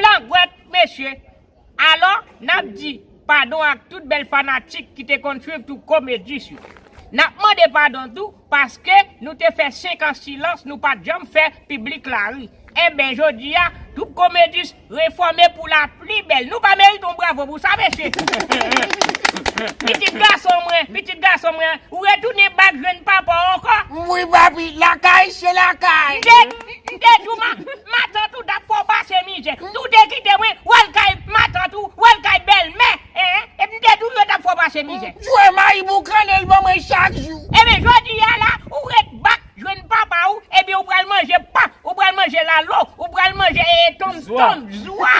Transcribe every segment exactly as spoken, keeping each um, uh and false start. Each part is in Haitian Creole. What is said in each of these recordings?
Langwèt, mesye. Alò, n ap di padon ak tout bèl fanatik ki te konn swiv Twoup Komedis yo. N ap mande padon tou paske nou te fè senk an silans, nou pa t janm fè piblik la ri. Enben, jodi a, Twoup Komedis refòme pou la pli bèl. Nou pa merite yon bravo pou sa, mesye? Pitit gason mwen, pitit gason mwen, ou retounen bak jwenn papa w ankò? Wi, papi, lakay se lakay. M te, m te di w ma, matant ou t ap fè w pase mizè. Si w te kite mwen, w al kay matant ou, w al kay bèlmè, en, epi m te di w yo t ap fè w pase mizè. Jwe mayi boukannen l ban mwen chak jou. Ebyen, jodi a la, ou ret bak jwenn papa w, ebyen, ou pral manje pa, ou pral manje lalo, ou pral manje, e, tonmtonm, zwa.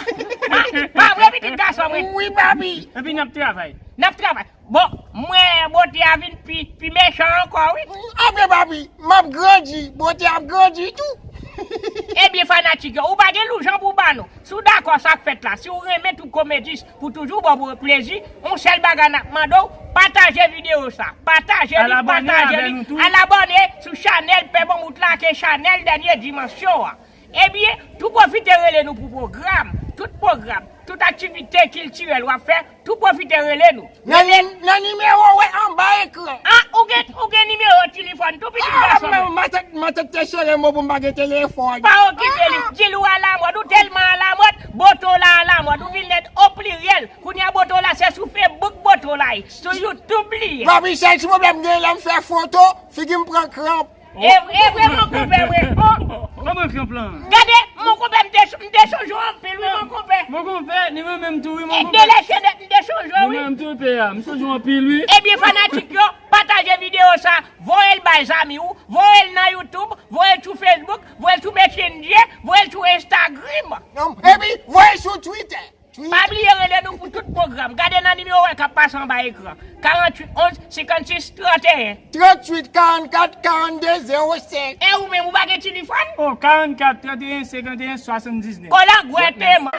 Ha? Pa vre, pitit gason mwen? Wi, papi. Epi n ap travay. N ap travay. Bon, mwen, bote a vin pi, pi mechan ankò, wi. Apre, papi, m ap grandi, bote ap grandi tou. Ebyen, fanatik yo, ou pa gen loujan pou ba nou. Si w dakò sa k fèt la, si w renmen Twoup Komedis pou toujou ba w plezi, yon sèl bagay n ap mande w, pataje videyo sa. Pataje li, pataje li. Al abòne sou chanèl Pè Bonmout la, ke chanèl Dènye Dimansyon an. Ebyen, tou pwofite rele nou pou pwogram, tout pwogram, tout aktivite kiltirèl w ap fè, tou pwofite rele nou. Nan, nan nimewo w wè anba ekran. Ah, ou gen, ou gen nimewo telefòn tou, pitit gason mwen? Ah, matant, matant te sere mo pou m pa gen telefòn. Pa okipe li. Di l ou alamòd, ou tèlman alamòd, boto la alamòd, ou vin nèt o pliryèl. Kounye a boto la se sou Facebook boto la ye, sou YouTube li ye. Papi, sèl ti pwoblèm m gen lè m fè foto, figi m pran kranp. E, e vre, mon konpè, vre. Oh. Kòman kranp lan? Gade, mon konpè, m te, m te sonje w anpil, wi, mon konpè. Mon konpè, ni mwen menm tou, wi, mon konpè. De lè chenèt, m te sonje w, wi. Ni mwen menm tou, pè a, m sonje w anpil, wi. Ebyen, fanatik yo, pataje videyo sa, voye l bay zanmi w, voye l nan YouTube, voye l sou Facebook, voye l sou Messenger, voye l sou Instagram. Epi, voye l sou Twitter. Pa bliye rele nou pou tout pwogram. Gade nan nimewo w wè k ap pase anba ekran. Karanntuit onz, senkannsis, tranteyen. Trantuit, karannkat, karannde, zewo senk. E ou menm, ou pa gen telefòn? Oh, karannkat, tranteyen, senkanteyen, swasanndiznèf. Kolangwèt, man.